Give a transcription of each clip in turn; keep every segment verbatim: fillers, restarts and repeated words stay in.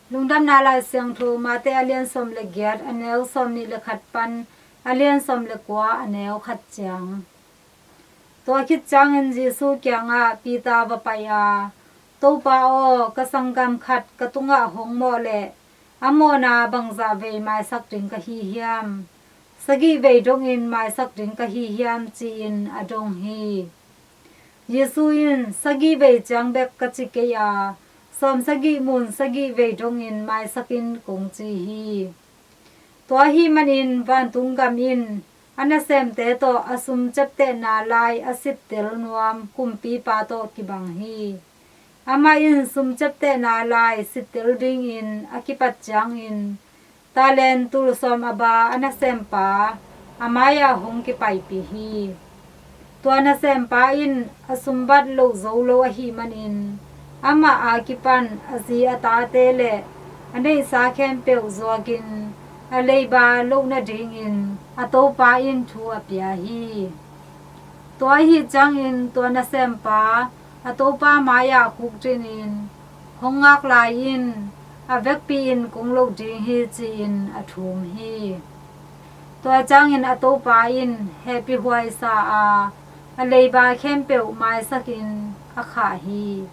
Lungdamna Lai Siangtho Mate a lian sawm le giat, a neu sawm nih le khat pan a lian sawm le kua, a neu khat ciang. Tua khit ciangin Jesu kiangah Peter va pai a, "Topa aw, ka sanggam khat ka tungah hong mawh leh a mawhna bangzah vei maisak ding ka hi hiam? Sagih vei dongin maisak ding ka hi hiam?" ci-in a dong hi. Jesu in, "Sagih vei ciang bek ka ci kei a, sawm sagih mun sagih vei dongin maisak in," kong ci hi. Tua ahih manin vantung gam in a nasemte tawh a sum ciaptehna lai a sittel nuam kumpipa tawh kibang hi. Amah in sum ciaptehna lai sittel dingin a kipat ciangin talent tul sawm a ba a nasempa a mai-ah hong kipaipih hi. Tua nasempa in a sumbat loh zo lo ahih manin amah a kipan a zi a tate le a neihsa khempeuh zuakin a leiba loh nadingin a topa in thu a pia hi. Tua ahih ciangin tua nasempa a topa mai-ah khukdinin, "Hong ngak lai in, a vekpi-in kong loh ding hi," ci-in a thum hi. Tua ciangin a topa in hehpih huaisa a, a leiba khempeuh maisakin a khah hi.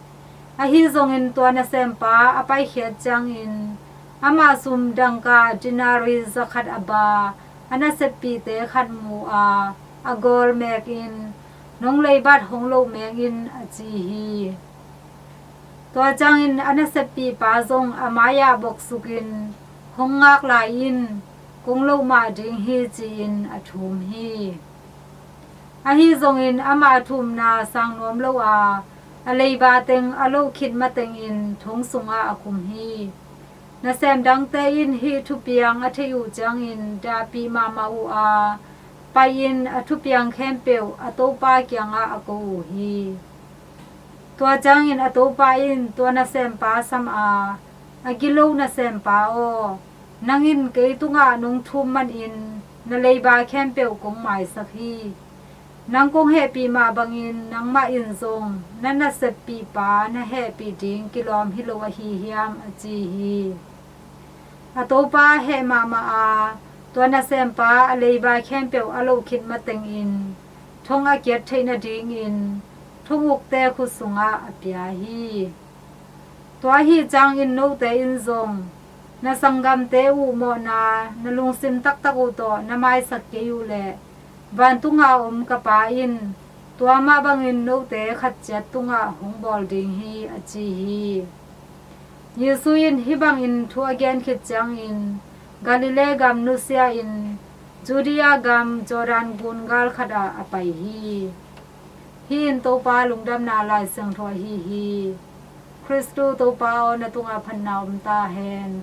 Ahi zongin tua nasempa a paikhiat ciangin amah sum dangka denarii zakhat a ba a naseppihte khat mu a, a gawl mekin, "Nong leibat hong loh meng in," a ci hi. Tua ciangin a naseppihpa zong a mai-ah boksukin, "Hong ngak lai in, kong loh mah ding hi," ci-in a thum hi. Ahi zongin amah a thumna sang nuam lo a, a leiba teng a loh khit matengin thong sungah a khum hi. Nasem dangte in hih thupiang a theih uh ciangin dahpih mahmah uh a, pai-in a thupiang khempeuh a topa kiangah a ko uh hi. Tua ciangin a topa in tua nasempa sam a, "A gilo nasempa aw, nang in kei tungah nong thum manin na leiba khempeuh kong maisak hi. Nang kong hehpih mah bangin nangmah in zong na naseppihpa na hehpih ding kilawm hi lo ahi hiam?" a ci hi. A topa heh mahmah a, tua nasempa a leiba khempeuh a loh khit matengin thong a kiat theih nadingin thong ukte khut sungah a pia hi. Tua ahih ciangin note in zong na sanggamte uh mawhna na lungsim taktak uh tawh na maisak kei uh leh, vantunga om ka Pa in tua mah bangin note khat ciat tungah hong bawl ding hi, a ci hi. Jesu in hih bangin thu a gen khit ciangin Galilee gam nusia-in Judea gam Jordan gun gal khatah a pai hi. Hih in Topa lungdamna Lai Siangtho ahi hi. Khristu Topa aw, na tungah phatna om ta hen.